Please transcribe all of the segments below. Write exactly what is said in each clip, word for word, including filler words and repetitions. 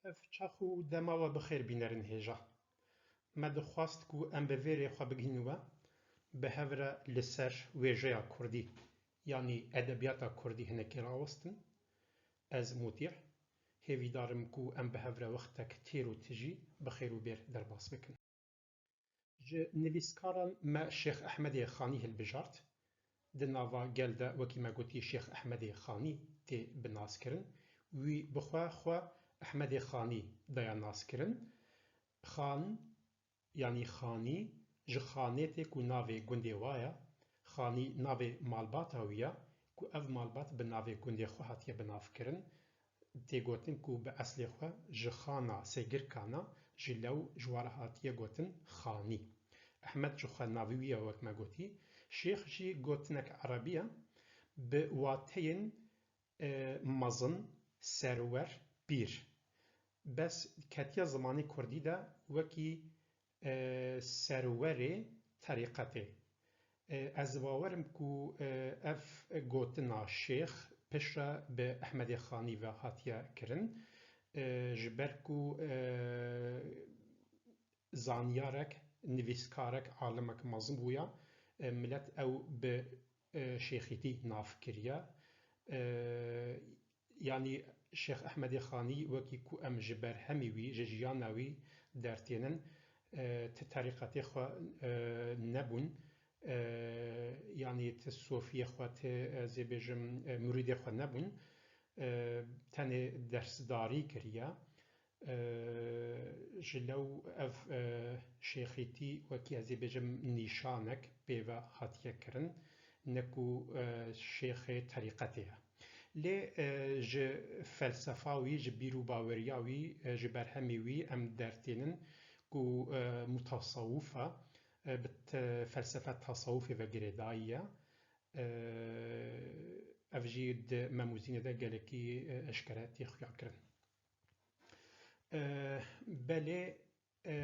Ev çax û dema we bi xêr bînerin hêja. Me dixwest ku em bi vê rê xwe bigihînin we, bi hev re li ser wêjeya kurdî, yanî edebiyata kurdî hinekî rawestin. Ez Mutî, hêvîdar im ku em bi hev re wextek têr û tijî bi xêr û bêr derbas bikin. Ji nivîskaran me Şêx Ehmedê Xanî hilbijart. Di nava gel de wekî me gotî Şêx Ehmedê Xanî tê binaskirin. Wî bi xwe xwe Ehmedê Xanî daya naskirin. Xan, yanî Xanî, ji Xanê tê ku navê gundê wa ye. Xanî navê malbata wî ye ku ev malbat bi navê gundê xwe hatiye binavkirin. Tê gotin ku bi eslê xwe ji Xana Sêgirkan e, ji lew ji wa re hatiye gotin Xanî. Ehmed ji xwe navê wî ye, wek me gotî. Şêx jî gotinek erebî ye, bi wateyên, e, mezin, serwer, pîr. Bes ketiye zimanê kurdî de wekî e, serwerê terîqetê. E, ez bawer im ku, e, ev gotina şêx piştre bi Ehmedê Xanî ve hatiye kirin. E, ji ber ku, e, zanyarek, nivîskarek, alimek mezin bûya, e, milet ew bi, e, şêxîtî nav kiriye. E, Yanî Şêx Ehmedê Xanî, wekî ku em ji berhemê wî, ji jiyana wî dertênin, e, ti terîqetê xwe, e, nebûn, e, yanî ti sofiyê xwe, ti, ez ê bêjim, e, murîdê xwe nebûn, e, tenê dersdarî kiriye. E, ji lew ev, e, şêxîtî, wekî ez ê bêjim, nîşanek pê ve hatiye kirin, ne ku, e, şêxê terîqetê ye. Lê, e, ji felsefa wî, ji bîr û baweriya wî, e, ji berhemê wî em dertênin ku, e, mutasawif e, e, bi te-, felsefe tasawufê ve girêdayî ye. E, ev jî di Mem û Zînê de gelekî, e, eşkere tê xuya kirin. E, belê, e,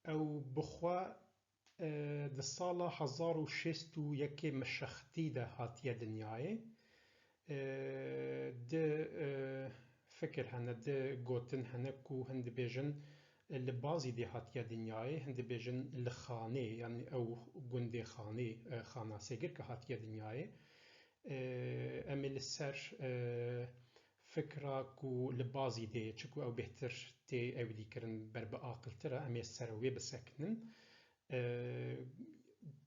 ew bi xwe, e, di sala hezar û şêst û yekê mişextî de hatiye dinyayê. E, di, e, fikir hene, di gotin hene ku hin dibêjin, e, li Bazîdê hatiye dinyayê, hin dibêjin li Xanê, yanî ew gundê Xanê, e, Xana Sêgirka hatiye dinyayê. E, em ê li ser, e, fikra ku li Bazîdê, çiku ew bêhtir tê ewilîkirin, ber bi aqiltir e, em ê ser wê bisekinin. E,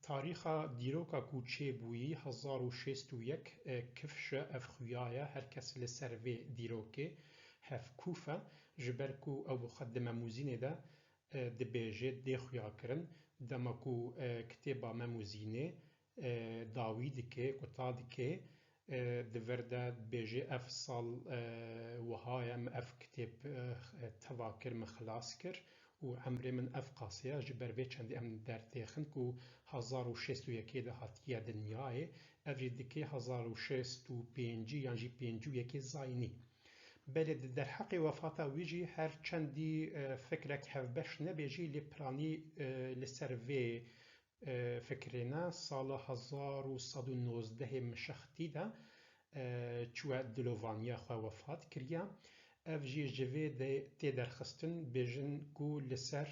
tarîxa dîroka ku çêbûyî hezar û şêst û yek, e, kifş e, ev xuya ye, her kes li ser vê dîrokê hevkûf e, ji ber ku ew bi xwe di Mem û Zînê de, e, dibêje, dê xuya kirin, dema ku, e, kitêba Mem û Zînê, e, dawî dike, kuta dike, e, di vir de dibêje, ev sal, e, wiha ye, min ev kitêb, e, teva kir, min xilas kir û emrê min ev qasê ye, ji ber vê çendê em derdêxin ku hezar û şêst û yekê de hatiye dinyayê, ev jî dike hezar û şêst û pêncî yan jî pêncî û yekê zayînî. Belê di derheqê wefata wî jî her çendî, e, fikrek hevbeş nebe jî, lê piranî, e, li ser vê, e, fikirê ne. Sala hezar û sed û nozdehê mişextî de, e, çûye dilovaniya xwe wefat kiriye. Ev jî ji vê de tê derxistin, bêjin ku li ser,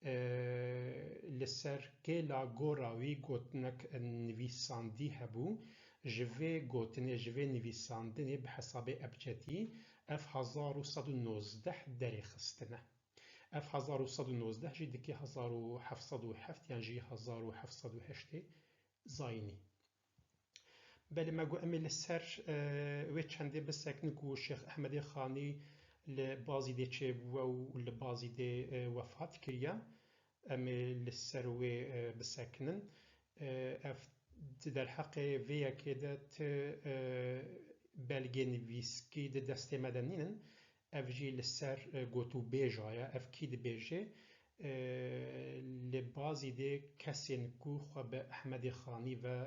e, li ser kêla gora wî gotinek nivîsandî hebû. Ji vê gotinê, ji vê nivîsandinê bi hesabê ebcedî ev hezar û sed û nozdeh derê xistine. Ev hezar û sed û nozdeh jî dike hezar û heft sed û heft yan jî hezar û heft sed û heştê zayînî. Belê me got em ê li ser, e, wê çendê bisekinin ku Şêx Ehmedê Xanî li Bazîdê çêbûye û li Bazîdê, e, wefat kiriye. Em ê li ser wê, e, bisekinin. E, ev di derheqê vê yekê de ti, e, belgê nivîskî di destê me de nînin. Ev jî li ser, e, gotûbêja ye. Ev kî dibêje? E, li Bazîdê kesên ku xwe bi Ehmedê Xanî ve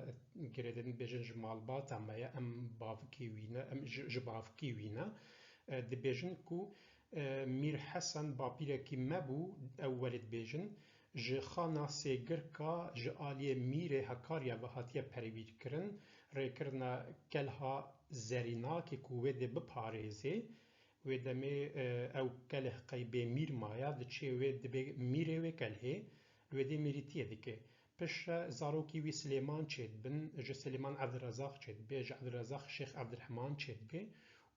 girêdin, bêjin ji malbata me ye, em bavikê wî ne, em ji, ji bavkê wî ne. E, dibêjin ku, e, Mîr Hesen bapîrekî me bû, ew welê dibêjin, ji Xana Sêgirka ji aliyê Mîrê Hekarya ve hatiye perwîrkirin, rêkirina kelha zerînakê ku wê dê biparêzê, Wê demê, e, ew kelh qey bê mîr maya, diçê wê dibê mîrê wê kelhê, li wê dê mîrîtiyê dike. Piştre zarokî wî Silêman çêdibin, ji Silêman Evdirezaq çêdibe, ji Evdirezaq Şêx Evdirehman çêdibe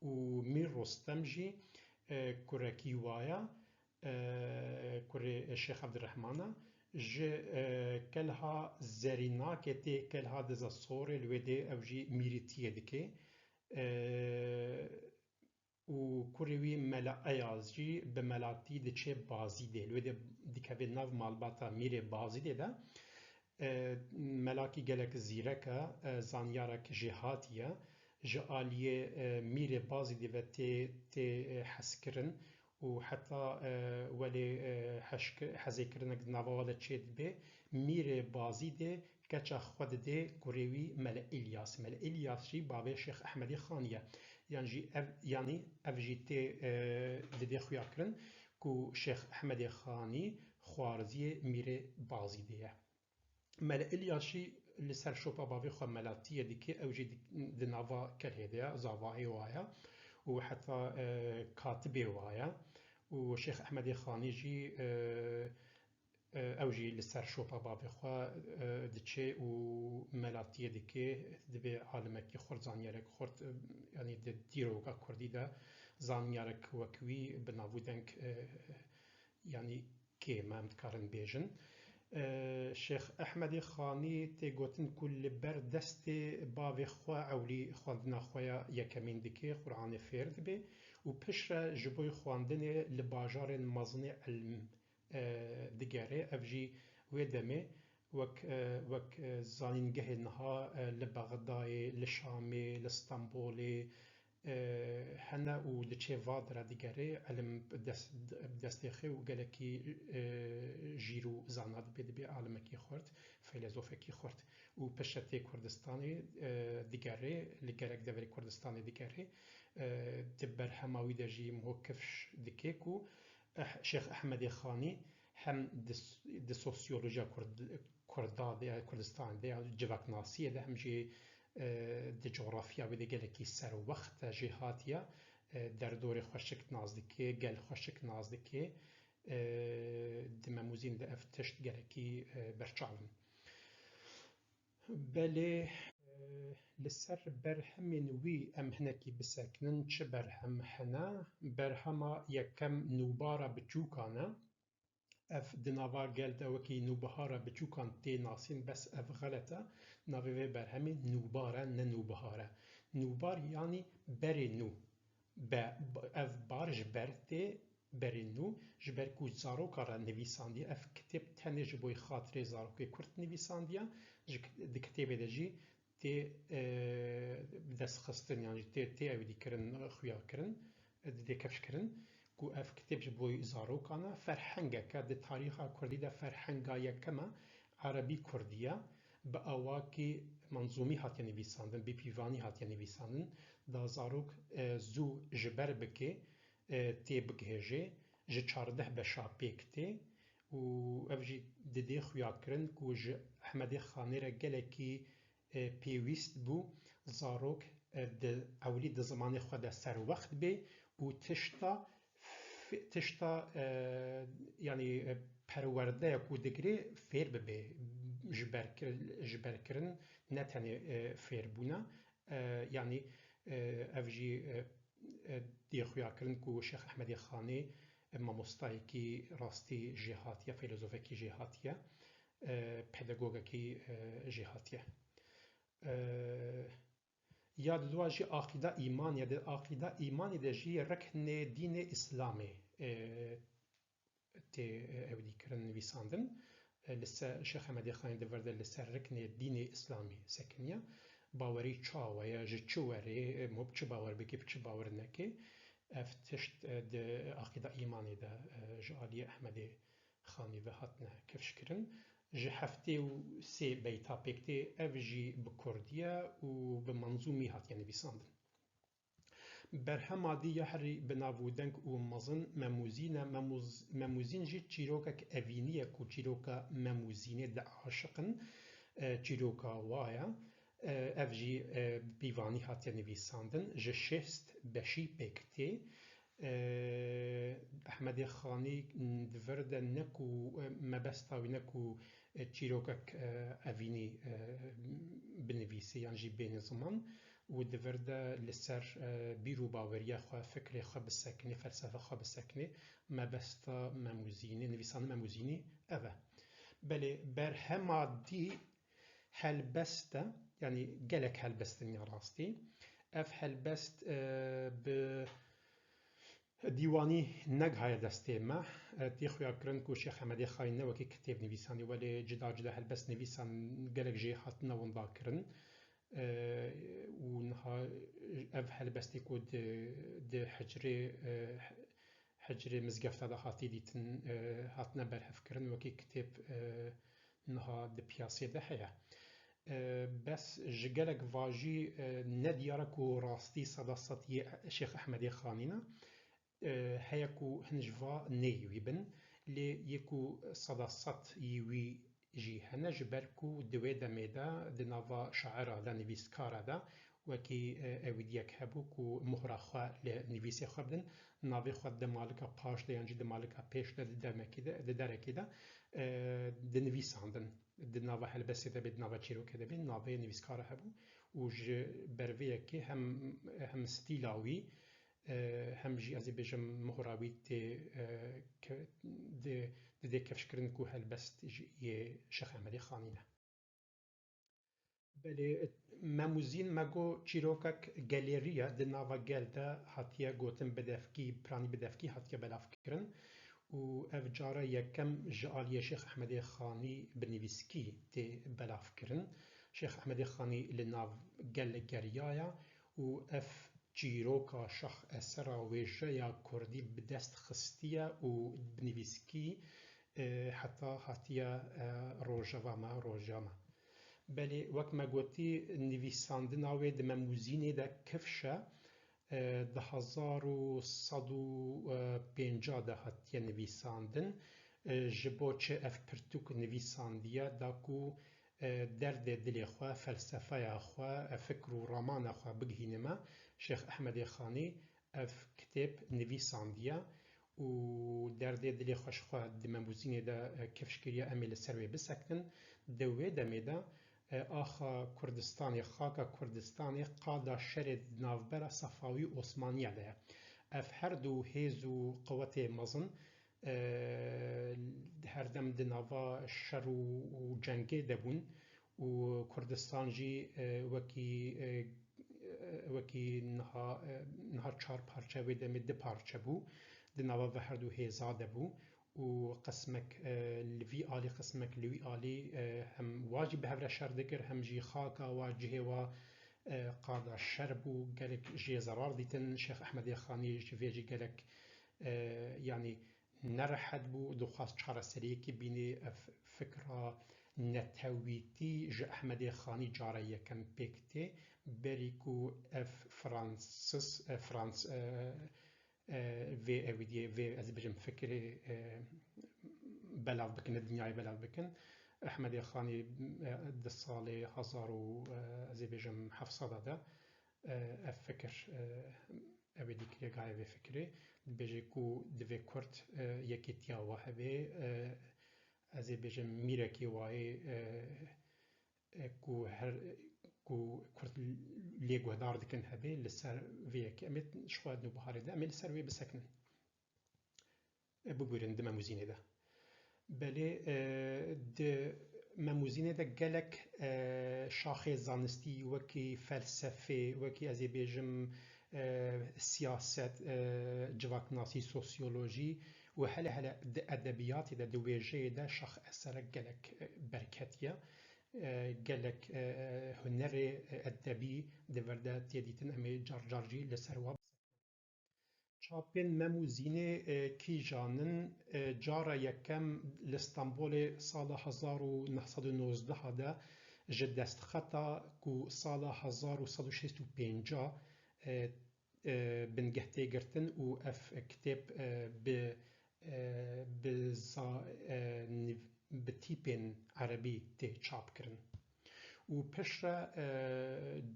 û Mîr Rostem jî, e, kurekî waya, e, kurê Şêx Evdirehmana, ji, e, kelha Zerînakê tê kelha Diza Sorê, li wê dê ew jî mîrîtiyê dike. E, û kurê wî Mela Eyaz jî bi melatî diçe Bazîdê. Li wê de dikeve nav malbata Mîrê Bazîdê de. E, melakî gelek zîrek e, e, zanyarek jêhatî ye. Ji aliyê, e, Mîrê Bazîdê ve tê, tê, e, hezkirin û heta, e, welê, e, heşk-, hezêkirinek di nava we de çêdibe, Mîrê Bazîdê keça xwe didê kurê wî Mele Îlyas. Mele Îlyas jî bavê Şêx Ehmedê Xanî ye. Yan jî ev, yanî ev jî tê, e, didê xuyakirin ku Şêx Ehmedê Xanî xwarziyê Mîrê Bazîdê ye. Mele Îlyas jî li ser şopa bavê xwe melatiyê dike, ew jî di, di nava kelhê de ye, zavayê wa ye û heta, e, katibê wa ye. Û Şêx Ehmedê Xanî jî, e, E, ew jî li ser şopa bavê xwe, e, diçe û melatiyê dike, dibe alimekî xurt, zanyarek xurt, e, yanî di dîroka kurdî de zanyarek wek wî bi nav û deng, e, yanî kêm e, em dikarin bêjin. E, Şêx Ehmedê Xanî tê gotin ku li ber destê bavê xwe ewlî xwendina xwe ya yekemîn dike, Quranê fêr dibe û piştre ji bo xwendinê li bajarên mezinê ilm e, digere. Ev jî wê demê wek, e, wek, e, zanîngehê niha, e, li Bexdayê, li Şamê, li Stenbolê, e, hene û diçê va dire digere. Elim bi dest, bi destê xwe û gelekî, e, jîr û zana dibe, dibe alimekî xurt, feylezofekî xurt. Û piştre tê Kurdistanê, e, digere, li gelek deverê Kurdistanê digere. E, di berhema wî de jî mo kifş dike ku Eh, Şêx Ehmedê Xanî hem di, di sosyolojiya Kurd-, Kurda de, ya Kurdistanê de, ya civaknasiyê de, hem jî, e, di coğrafya wê de gelekî serwext e jêhatiye, e, derdorê xweşik nas dike, gel xweşik nas dike, e, di memûzîn de ev tişt gelekî, e, berçav in. Belê, e, li ser berhemên wî em hinekî bisekinin. Çi berhem hene? Berhema yekem Nûbara Biçûkan e. Ev di nava gel de wekî Nûbihara Biçûkan tê nasîn, bes ev xelet e. Navê vê berhemê Nûbar e, ne Nûbihar e. Nûbar yanî berê nû. Be, ev bar ji ber tê berê nû, ji ber ku zaroka re nivîsandiye. Ev kitêb tenê ji bo xatirê zarokê kurd nivîsandiye. Ji k-, di kitêbê de jî tê, e, bi dest xistin, yan jî tê, tê ewî kirin, xuya kirin, e, didê kifş kirin, ku ev kitêb ji bo zarokan e. Ferhengeke di tarîxa kurdî de ferhenga yekem e, erebî kurdî ye. Bi awakî menzûmî hatiye nivîsandin, bi pîvanî hatiye nivîsandin. Da zarok, e, zû ji ber bike, e, tê bigihêje, ji çardeh beşa pêk tê û ev jî didê xuya kirin ku ji Ehmedê Xanê re gelekî, e, pêwîst bû zarok, e, di ewlî di zimanê xwe de serwext bê û tişta f-, tişta, e, yanî, e, perwerdeya ku digirê fêr bibe, ji ber kir-, ji ber kirin ne tenê, e, fêr bûna, e, yanî, e, ev jî, e, e, dê xuya kirin ku Şêx Ehmedê Xanê, e, mamostayekî rastî jê hatiye, feylozofekî jê hatiye, e, pedagogekî, e, jê hatiye. E, Ya diduwa jî aqîda îmanê de, aqîda îmanê de jî riknê dînê Îslamê, e, tê, e, ewdî kirin, nivîsandin. E, li ser, Şêx Ehmedê Xanî di vir de li ser riknê dînê Îslamî sekiniye. Bawerî çawa ye, ji çi werê, e, mo bi çi bawer bike, bi çi bawer neke. Ev tişt, e, di aqîda îmanê de, e, ji aliyê Ehmedê Xanî ve hatine kifş kirin. Ji heftê û sê beyta pêk tê, ev jî bi kurdî ye û bi menzûmî hatiye nivîsandin. Berhema dî ya herî bi nav û deng û mezin Memûzîn e. Memûz-, Memûzîn jî çîrokek evînî ye ku çîroka Memûzînê diaşiqin, e, çîroka wa ye. E, ev jî, e, bi pîvanî hatiye nivîsandin. Ji şêst beşî pêk tê. E, Ehmedê Xanî di vir de ne ku, e, mebesta wî ne ku, e, çîrokek, e, evînî, e, binivîsî yan jî bêne ziman û di vir de li ser, e, bîr û baweriya xwe, fikrê xwe bisekinê, felsefe xwe bisekinê. Mebesta Mem û Zînê, nivîsandina Mem û Zînê ev e. Belê, berhema dî helbest e, yanî gelek helbest in ya rastî. Ev helbest, e, bi dîwanî negihaye destê me. E, tê xuyakirin ku Şêx Ehmedê Xanî ne wekî kitêb nivîsandî, welê cida cida helbest nivîsan, gelek jê hatine winda kirin. E, û niha ev helbestê ku di, di hicrê, e, hicrê mizgefta de hatî dîtin, e, hatine berhevkirin, wekî kitêb, e, niha di piyasê de heye. E, bes ji gelek vajî, e, ne diyar e ku rastî seda sed yê Şêx Ehmedê Xanî ne. E, heye ku hin ji va neyê wî bin, lê yê ku seda sed yî wî jî hene, ji ber ku di wê demê de di nava şaira de, nivîskara de, wekî, e, ewîdiyek hebû ku mohra xwe li nivîsê xwe bidin, navê xwe di malika paş de yan jî di malika pêş de, di demekî de, di derekî de, e, dinivîsandin. Di nava helbestê de bê, di nava çîrokê de bê, navê nivîskara hebû û ji ber vê yekê hem, hem stîla wî, e, hem jî ez ê bêjim mohra wî tê, e, ke-, di, didê kifşkirin ku helbest ji yê Şêx Ehmedê Xanî ne. Belê, Mem û Zîn me got çîrokek gelêrî ye, di nava gel de hatiye gotin bi devkî, piranî bi devkî hatiye belavkirin û ev cara yekem ji aliyê Şêx Ehmedê Xanî bi nivîskî tê belavkirin. Şêx Ehmedê Xanî li nav gel geriyaye û ev çîroka şaxesera wêjeya kurdî bi dest xistiye û bi nivîskî, e, heta hatiye, e, rojeva me, roja me. Belê, wek me gotî, nivîsandina wê di Mem û Zînê de kifş e, e, di hezar û sed û pêncî de hatiye nivîsandin. E, ji bo çi ev pirtûk nivîsandiye, da ku, e, derdê dilê xwe, felsefeya xwe, e, fikr û ramana xwe bigihînime Şêx Ehmedê Xanî, ev kitêb nivîsandiye û derdê dilê xwe ji xwe di Mem û Zînê de, e, kifş kiriye, em ê li ser wê bisekinin. Di wê demê de, e, axa Kurdistanê, xaka Kurdistanê qada şerê di navbera Sefawî û Osmaniya de ye. Ev her du hêz û qewetê mezin, e, herdem di nava şer û, û cengê de bûn û Kurdistan jî, e, wekî, e, e, wekî niha, e, niha çar parçe, wê demê di parçe bû, di nava ve her du hêza de bû û qismek, e, li vî alî, qismek li wî alî, e, hem wa jî bi hev re şer dikir, hem jî xaka wa, cihê wa, e, qada şer bû, gelek jê zerar dîtin. Şêx Ehmedê Xanî ji vê jî gelek, e, yanî nerehet bû, dixwest çareseriyekê bînî. Ev fikra netewîtî ji Ehmedê Xanî cara yekem pêk tê, berî ku ev Fransis, e, Frans-, e, e, vê ewîdiyê, vê, ez ê bêjim, fikirê, e, belav bikin, dinyayê belav bikin. Ehmedê Xanî, e, di salê hezar û, e, ez ê bêjim, heft sed de, e, ev fikir, e, ew ê dîkirê gayê vê fikirê. Dibêje ku divê Kurd, e, yekîtiya we hebe, e, ez ê bêjim mîrekî wayê, e, e, ku her, ku Kurd lê guhdar dikin hebe, li ser vê yekê em ê ji xwe di Nûbiharê de em ê li ser wê bisekinin. E, bibûrin di Mem û Zînê de. Belê, e, di Mem û Zînê de gelek, e, şaxê zanistî, wekî felsefê, wekî ez ê bêjim, e, siyaset, e, civaknasî, sosyolojî û hele hele di edebiyatê de, di wêjeyê de şax eserek gelek, e, berketiye. E, gelek, e, hunerê, e, edebî di vir de tê dîtin, em ê car car jî li ser wa Çapên Mem û Zînê, e, kîjan in? E, cara yekem li Stenbolê sala hezar û neh sed û nozdeh de ji destxeta ku sala hezar û sed û şêst û pênc, e, e, bingeh tê girtin û ev kitêb, e, bi, e, bi za-, e, niv-, bi tîpên erebî tê çap kirin. Û piştre, e,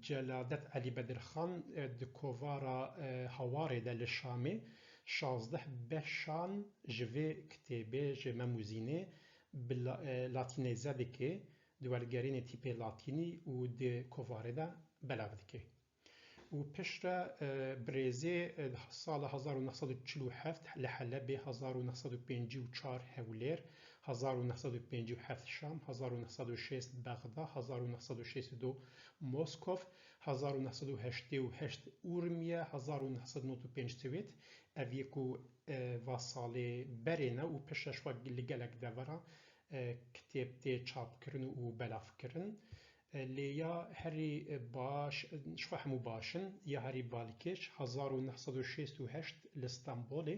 Celadet Elî Bedirxan, e, di kovara, e, Hawarê de li Şamê şazdeh beşan ji vê kitêbê, ji Mem û Zînê bi la-, e, latîneyze dike, di wergerênê tîpê latînî û di kovarê de belav dike. Û piştre, e, bi rêzê, e, sala hezar û neh sed û çil û heft li Helebê, hezar û neh sed û pêncî û çar Hewlêr, hezar û neh sed û pêncî û heft Şam, hezar û neh sed û şêst Bexda, hezar û neh sed û şêst û du Moskov, hezar û neh sed û heştê û heşt Urmiye, hezar û neh sed û nod û pênc Swêd, ev yê ku, e, va salê berê ne û piştre ji xwe li gelek devera, e, kitêb tê çapkirin û belavkirin. E, lê ya herî, e, baş, ji xwe hemû baş in, ya herî balkêş, hezar û neh sed û şêst û heşt li Stenbolê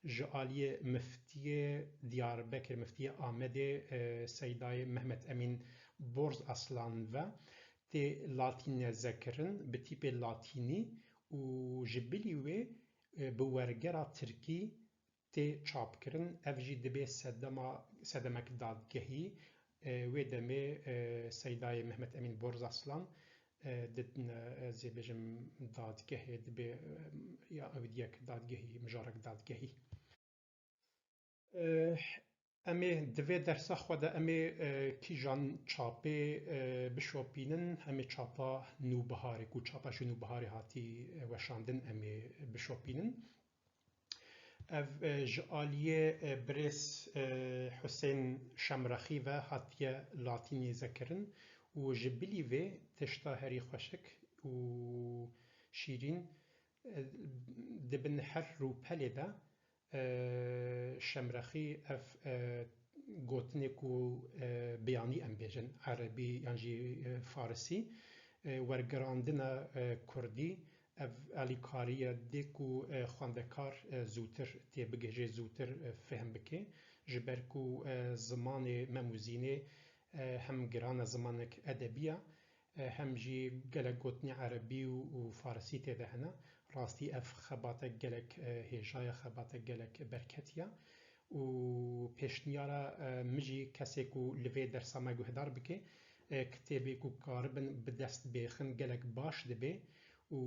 ji aliyê miftiyê Diyarbekir, miftiyê Amedê, e, Seydayê Mehmet Emîn Borz Aslan ve tê latînezekirin, bi tîpê latînî û ji bilî wê, e, bi wergera tirkî tê çapkirin. Ev jî dibe sedema, sedemek dadgehî. E, wê demê, e, Seydayê Mehmet Emîn Borzaslan, e, di, e, ez ê bêjim dadgehê dibe, e, ya ew yek dadgehî, mijarek dadgehî. E, em ê di vê dersa xwe de em ê, e, kîjan çapê, e, bişopînin, em ê çapa Nûbiharê, ku çapa ji Nûbiharê hatî, e, weşandin, em ê bişopînin. Ev, e, ji aliyê, e, birêz, e, Husên Şemrexî ve hatiye latînîzekirin û ji bilî vê tişta herî xweşik û şîrîn, e, di bin her rûpelê de, e, Şemrexî ev, e, gotinê ku, e, beyanî em bêjin, erebî yan jî, e, farisî, e, wergerandina, e, kurdî, ev alîkariye dê ku, e, xwendekar, e, zûtir tê bigihêje, zûtir, e, fehm bike. Ji ber ku, e, zimanê Mem û Zînê, e, hem giran e, zimanek edebî ye, e, hem jî gelek gotinê erebî û, û farisî tê de hene. Rastî ev xebatek gelek, e, hêja ye, xebatek gelek berketî ye. Û pêşniyara, e, min jî kesê ku li vê dersa me guhdar bike, e, kitêbê ku karibin bi dest bêxin gelek baş dibe û,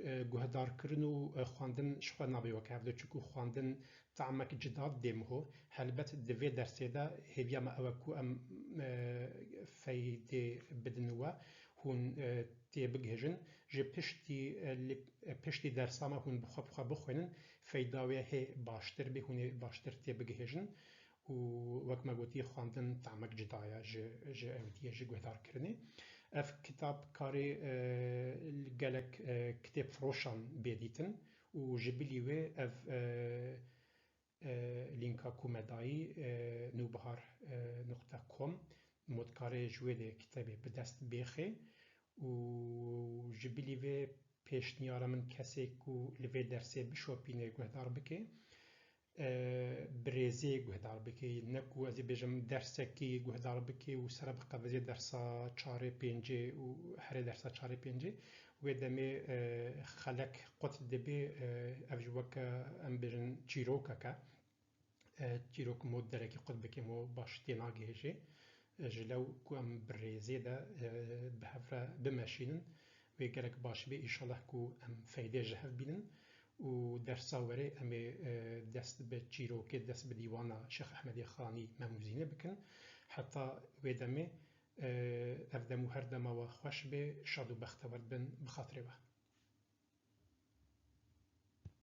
e, guhdarkirin û, e, xwendin ji xwe nabe weke hevdo, çunku xwendin tamek cida didê min ho. Helbet di vê dersê de hêviya me ew e ku em, e, feydê bidin we, hûn, e, tê bigihêjin. Ji piştî, e, li, e, piştî dersa me hûn bi xwe, bi xwe bixwînin, feyda wê hê baştir bê, hûn ê baştir tê bigihêjin. Û wek me gotî, xwendin tamek cida ye ji, ji ewdiyê, ji guhdarkirinê. Ev kitab karê, e, li gelek, e, kitêbfiroşan bê dîtin û ji bilî wê ev, e, e, lînka ku me dayî, e, nûbihar, e, nuqte com, mot karê ji wê de kitêbê bi dest bêxê û ji bilî vê pêşniyara min kesê ku li vê dersê bişopîne guhdar bike, e, bi rêzê guhdar bike. Ne ku ez ê bêjim dersekî guhdar bike û sere biqevizê dersa çarê pêncê û herê dersa çarê pêncê. Wê demê, e, xelek qut dibe, e, ev jî weke em bêjin çîrokek e. E, çîrok mo derekî qut bike, mo baş tê nagihêje. E, ji lew ku em bi rêzê de, e, bi hev re bimeşînin, wê gelek baş bê. Îşallah ku em feydê ji hev bînin û dersa werê em ê, e, dest bi çîrokê, dest bi dîwana Şêx Ehmedê Xanî Mem û Zînê bikin. Heta wê demê, e, ev dem û her dema we xweş bê, şad û bextewer bin bi xatirê we.